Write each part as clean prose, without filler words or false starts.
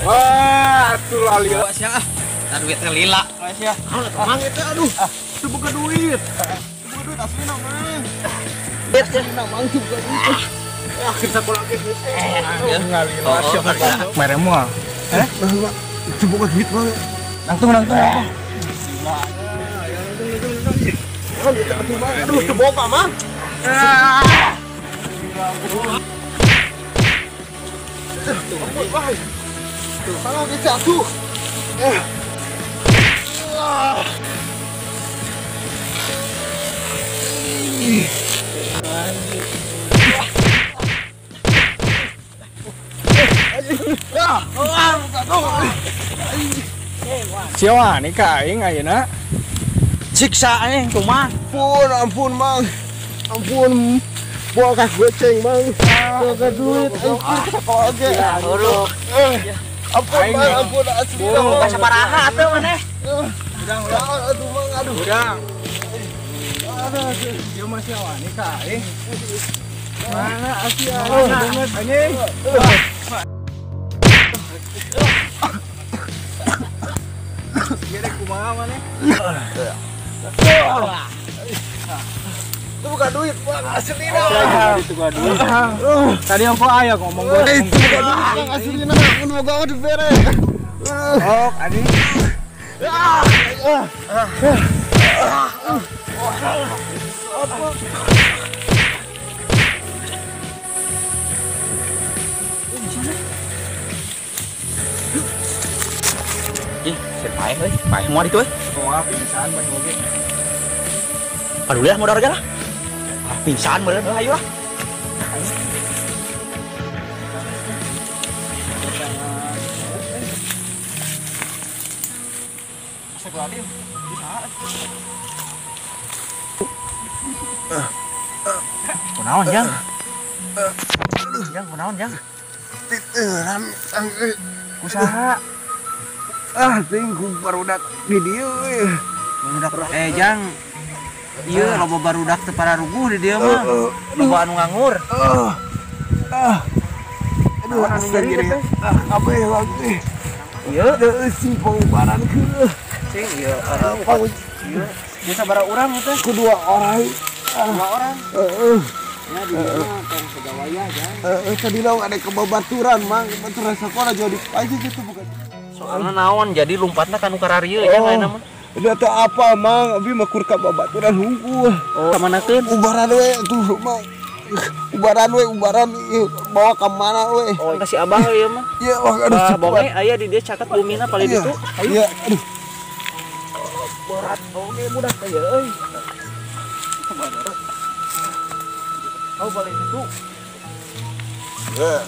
Wah, atuh lali sia ah. Nah duitnya lila. Sia. Mang itu aduh. Teu boga duit. Teu boga duit aslina mah. Aslina mang teu boga duit. Ah, kita sekolah ge. Ngalila sia. Mere moal. Heh? Teu boga duit mah. Nangtung. Aduh, teu boga mah. Salah kita atuh. Sia wani ka aing ayeuna. Siksa anjing kumaha? Ampun, ampun Mang. Ampun. Boga goceng Mang. Boga duit aing sekolah ge. Ampun Mang, ampun asli. Boga sabaraha atuh maneh? Udang, aduh Mang, aduh. Udang. Aduh, ieu mah sia wani ka aing. Mana asia banget anjing. Ieu kumaha maneh? Itu bukan duit, Bang, aslina. Itu bukan duit. Tadi ongko aya ngomong gua. Itu bukan duit, Bang, aslina. Mun boga dibere. Oh, anjing. Ih, sir paeh euy, paeh moal ditu euy. Moal pingsan paeh oge. Aduh lah modal lah. Ah, pingsan meureun ayo lah. Astagfirullahaladzim. Bisa. Kunaon, Jang? Jang, kunaon, Jang? Titeran kusaha? Ah, ting ku barudak di dieu euy. Barudak Jang. Iya, loba barudak teu pararuguh di dieu mah. Loba anu nganggur. Aduh, asa nyeri. Ah, kabeh lagi. Ieu deui pangubaran keuh. Cing, ieu. Ieu. Biasa bara urang teh. Ku dua orang. Dua orang. Heeh. Ya di dieu mah tong sagawaya, Jang. Heeh, tadi laung ada kebabaturan, Mang. Kebabaturan sakola jauh di aja gitu bukan. Soalna naon jadi lompatna ka nu kararieu Jang ayeuna mah. Udah teu apa, Mang. Abi mah kur ka babaturan hungkul. Oh, ka manakeun? Ubaran we tuh, Mang. Ubaran we, ubaran bawa ka mana we. Oh, kasih abah we ieu mah. Iya, wah aduh. Bah, bonge aya di dieu caket bumina palih ditu. Iya, aduh. Berat oge budak teh euy. Oh, palih ditu. Ya.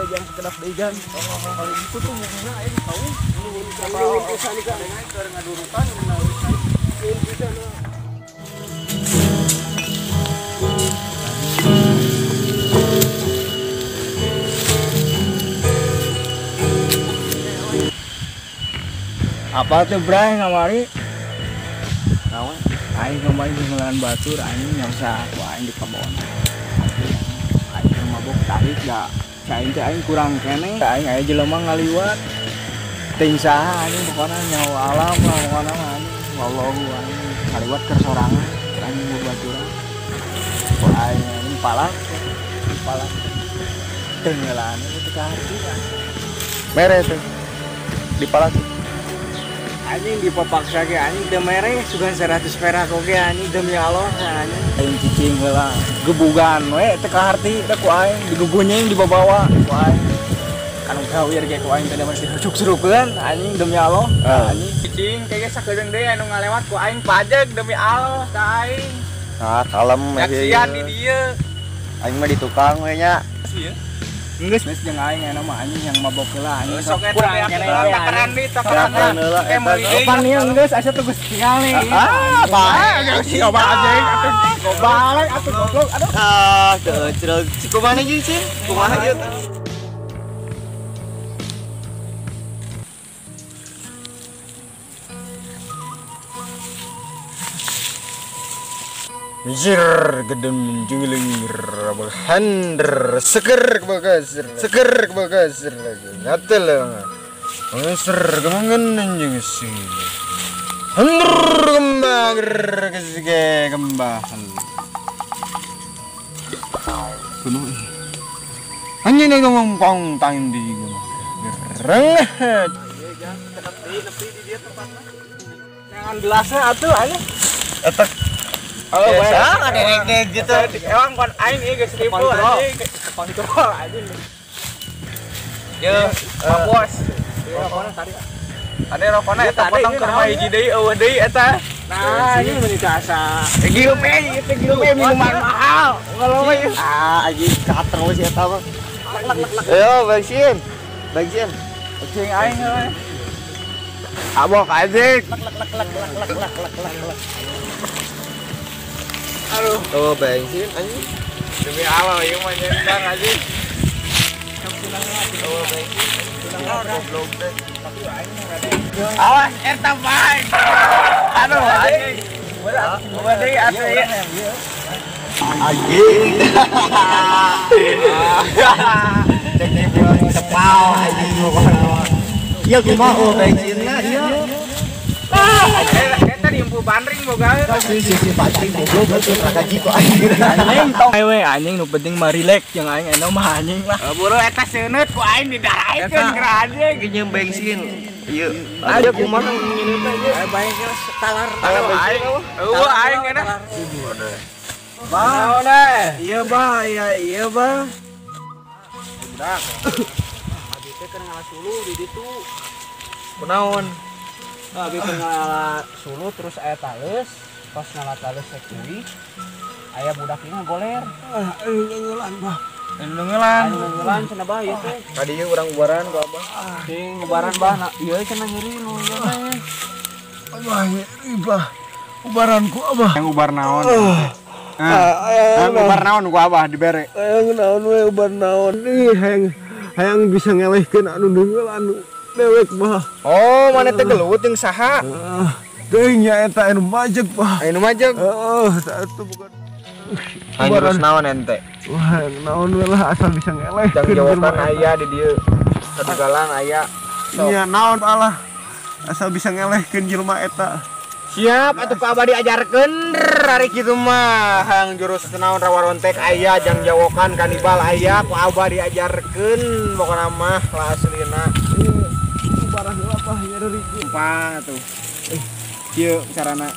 Jangan sekedap deui Jang. Kalau gitu tuh mungkin aya di tahu. Nuhun pisan ieu keur ngadurutan menawi. Nuhun pisan. Apa tuh Bray ngamari? Naon? Aing kemarin ngeulaan batur anjing nyangsa ku aing di kebon. Aing mabok tarik da. Aing teh aing kurang keneh, aing aya jelema ngaliwat. Ting saha anjing pokona nyawa alam lah pokona mah anjing. Wallahu anjing ngaliwat keur sorangan, anjing babaturan. Ku aing anjing palak. Palak. Teu ngeulaan teu kaharti. Mere teh. Dipalak. Anjing dipapaksa ge anjing teu mere sugan 100 perak oge anjing demi Allah anjing. Aing cicing heula gebugan we teu kaharti da ku aing digugunying dibabawa ku aing. Kanu gawir ge ku aing teh masih rujuk-surukeun anjing demi Allah anjing. Cicing kayaknya sakedeung deui anu ngalewat ku aing pajeg demi Allah ka aing. Ah kalem nyaksian di dieu. Aing mah di tukang we nya. Ieu. Geus geus jeung aing ayeuna mah anjing yang mabok heula anjing. Sok eta kurang keneh takaran deui takaran. Kayak meuli deui. Pan ieu geus asa tuh geus tingali. Ah, bae. Coba anjing atuh. Balik atuh goblok aduh. Ah, kecil. Kumaha jeung sih? Kumaha ieu? Jir gedem jungling hander seger bagasir seger bagasir gatel ngeser gemengen anjing sih. Hander kembang kesige kembang. Kuno. Anjing ngomong kong tang di gereng. Nepi di dia tempatna. Jangan gelasnya atuh anjing. Eta oh, biasa ada gitu. Emang pan aing ieu geus ribu anjing. Kontrol anjing. Ye, Pak Bos. Rokona tadi. Ade rokona eta potong ke rumah hiji deui eueuh deui eta. Nah, ini meni asa. Gieup we, ieu teh gieup we minuman mahal. Kalau mah ieu. Ah, anjing katrol si eta mah. Ayo, bensin. Bensin. Bensin aing euy. Abok anjing. Lek lek lek lek lek lek. Aduh. Oh, bensin anjing. Demi Allah ieu mah nyentang anjing. Oh, bensin. Goblok teh. Awas eta bae. Aduh anjing. Boga deui atuh ieu. Anjing. Cek sepal anjing. Ieu kumaha bensinna ieu? Eta diempu bandring boga. Si pancing goblok atuh ragaji kok anjing. Anjing tong we anjing nu penting mah relax jeung aing eno mah anjing lah. Buru eta seuneut ku aing didaraikeun geura anjing. Nyeum bensin. Ieu. Aja kumaha nginum teh ieu. Bae talar. Aing. Eueuh aing eta. Bah, iya bah, iya iya bah. Budak. Abi teh keur ngala sulu di ditu. Kunaon? Abi keur ngala sulu terus aya taleus, pas ngala taleus sakuwi aya budak ieu ngagoler. Ah, ngeungelan bah. Ngeungelan. Ngeungelan cenah bah ieu teh. Ka dieu urang ubaran ku abah. Cing ubaran bah, nah ieu cenah nyeri nu ieu teh. Abah nyeri bah. Ubaran ku abah. Yang ubar naon? Ah, ubar naon ku abah dibere. Hayang naon we ubar naon ih hayang hayang bisa ngelehkeun anu deungeul anu dewek bah. Oh, mana teh gelut jeung saha? Heeh. Teuing nya eta anu majeg bah. Anu majeg. Heeh, atuh bukan. Ubaran naon ente? Wah, naon we lah asal bisa ngelehkeun. Jang jawaban aya di dieu. Sadugalang aya. Nya naon Allah. Asal bisa ngelehkeun jelema eta. Siap atuh ku abah diajarkeun ari kitu mah hang jurus naon rawarontek aya jang jawokan kanibal aya ku abah diajarkeun pokona mah lah aslina. Ubarah heula bah nyeri gampang atuh. Kieu carana.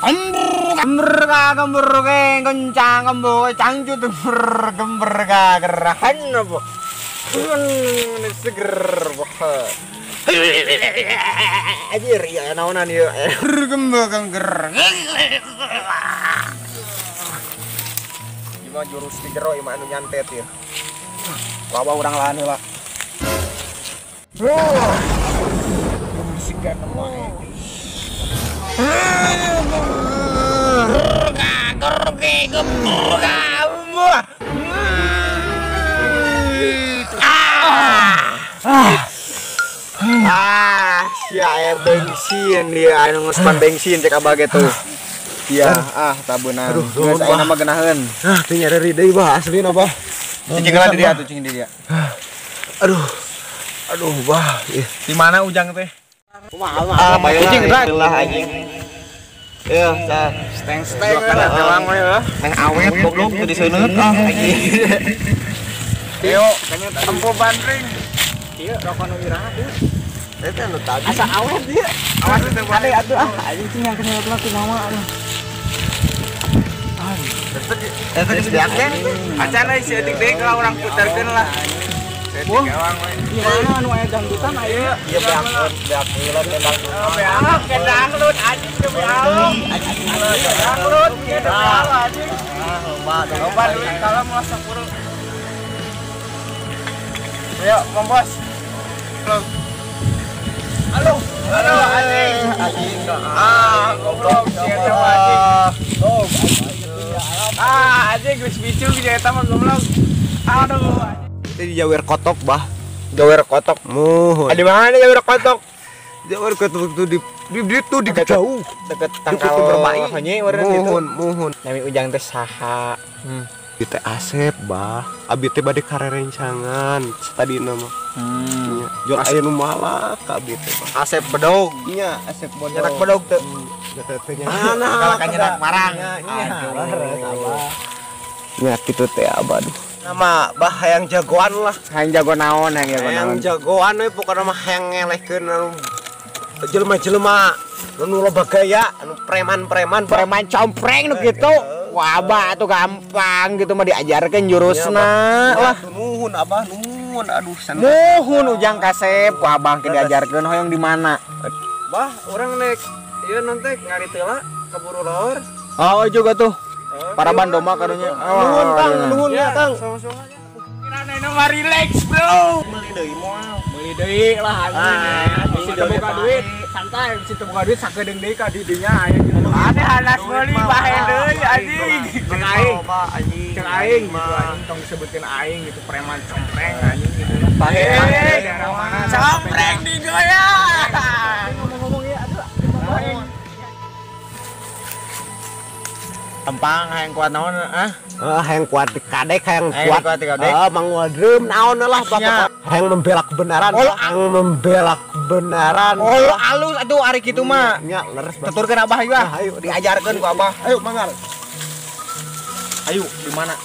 Amber ka gembur ke kencang gembur cangcut gember gember ka gerahan apa. Seger bah. Anjir ya naonan ieu. Gembur ger. Gimana jurus di jero imah anu nyantet ieu. Ku abah urang lahan heula. Ah, si air bensin dia anu nguspan bensin cek abah ge tuh. Iya, ah tabeunang. Geus aya nama geunaheun. Ah, teu nyareri deui bah aslina bah. Cicing heula di dia atuh, cicing di dia. Aduh. Aduh bah. Di mana Ujang teh? Kumaha mah cicing lah anjing. Yeuh, tah. Steng-steng we lah telang we heuh. Meh awet goblok teu diseuneut ah anjing. Yo, tempo bandring. Ieu rokok nu iraha ieu. Eta nu tadi. Asa awet ieu. Awas teh ade atuh ah anjing cing yang kena mah kumaha aduh. Eta geus beak Acana si eutik deui kalau urang putarkeun lah. Wah, gimana anu aya dangdutan aya? Ieu beak heula teh dangdut. Beak ke dangdut anjing demi Allah. Dangdut ieu demi Allah anjing. Ah, loba loba duit kalau mau 10. Ayo, Bang Bos. Halo. Halo anjing. Anjing. Ah, goblok si eta mah anjing. Ah, anjing geus bicung si eta mah goblok. Aduh. Itu di Jawer Kotok, bah. Jawer Kotok. Muhun. Di mana Jawer Kotok? Jauh ke di itu di jauh deket tangkal honye meureun gitu. Muhun, muhun. Nami Ujang teh saha? Abi teh Asep, Bah. Abi teh bade karerencangan satadina mah. Nya, jol aya nu malak ka abi teh, Bah. Asep bedog. Nya, Asep bedog. Nyerak bedog teu. Teh nya. Kalau kan nyerak marang. Aduh. Nya kitu teh Abah duh. Nama bah hayang jagoan lah. Hayang jago naon, hayang jago naon. Hayang jagoan we pokona mah hayang ngelehkeun anu jelema-jelema anu loba gaya, anu preman-preman, preman compreng nu kitu. Wah, Abah atuh gampang gitu mah diajarkeun jurusna. Lah nuhun Abah, nuhun aduh santai. Nuhun Ujang kasep ku Abah ke diajarkeun hoyong di mana? Bah, urang nek ieu non teh ngarit heula kaburu lor. Oh, juga tuh. Para bandoma karunya. Nuhun Kang, nuhun ya Kang. Sama-sama. Kirana mah relax, bro. Meuli deui moal. Meuli deui lah anjing. Bisi teu boga duit, santai bisi teu boga duit sakedeung deui ka di dinya aya gitu. Ane hanas meuli bae deui anjing. Cek aing, cek aing gitu anjing tong disebutkeun aing gitu preman compreng anjing gitu. Bae daerah mana? Compreng digoyang. Ngomong-ngomong ya aduh. Gampang hayang kuat naon ah? Hayang kuat kadek, hayang kuat. Manguadreum naon lah pokoknya. Hayang membela kebenaran, hayang membela kebenaran. Oh, alus atuh ari kitu mah. Nya leres banget. Tuturkeun Abah ieu ah. Ayo diajarkeun ku Abah. Ayo mangga. Ayo di mana?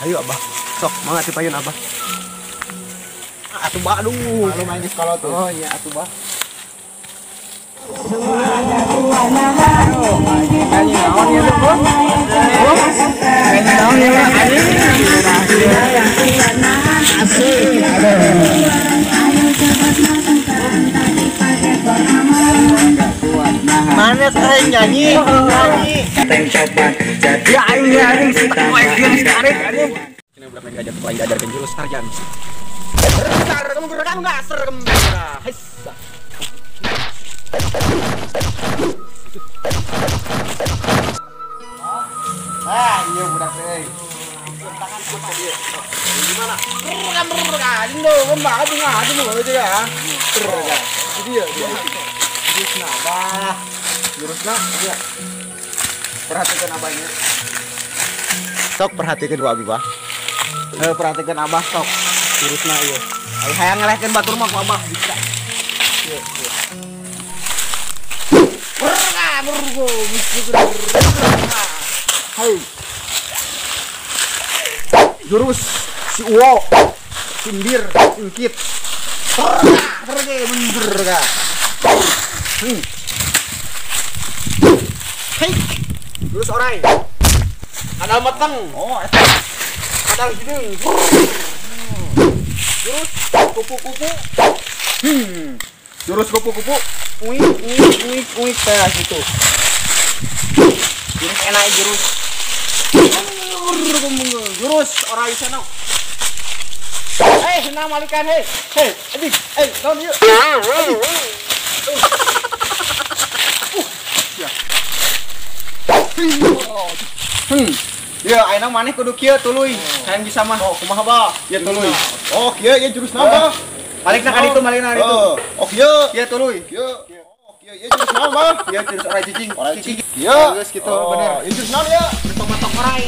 Ayo Abah. Sok mangga tipayun Abah. Atuh bah aduh. Malu main di sekolah tuh. Oh iya atuh bah. Mana keren nyanyi? Nyanyi. Ya aing anjing tarik anjing. Ini udah lagi ajar lagi ajarkeun jurus tarian. Kamu gerak enggak serem. Ah, iya budak teh. Tangan kuat tadi. Gimana? Anjing dong, banget aduh aja ya. Jadi ya, jurusna Abah. Jurusna iya. Perhatikan abahnya. Sok perhatikan ku abi, Bah. Perhatikan abah sok. Jurusna ieu. Ayo hayang ngelehkeun batur mah ku abah bisa. Ieu, ieu. Hai. Jurus si Uwo, sindir, singkit. Terge mundur ka. Hei. Jurus orai. Kadal meteng. Oh, eta. Kadal hideung. Jurus kupu-kupu. Jurus kupu-kupu. Uik uik uik uik teh gitu. Jurus enak jurus. Jurus orai senok. Hei, senang malikan hei. Hei, adik. Hei, naon ieu? Ya. Ya, ayeuna maneh kudu kieu tuluy. Hayang bisa mah. Oh, kumaha bah? Ieu tuluy. Oh, kieu ieu jurus naon bah? Balikna ka ditu, balikna ka ditu. Oh, kieu. Kieu tuluy. Kieu. Oh, kieu ieu jurus naon bah? Ieu jurus orai cicing. Orai cicing. Kieu. Geus kitu bener. Ieu jurus naon ieu? Betok-betok orai.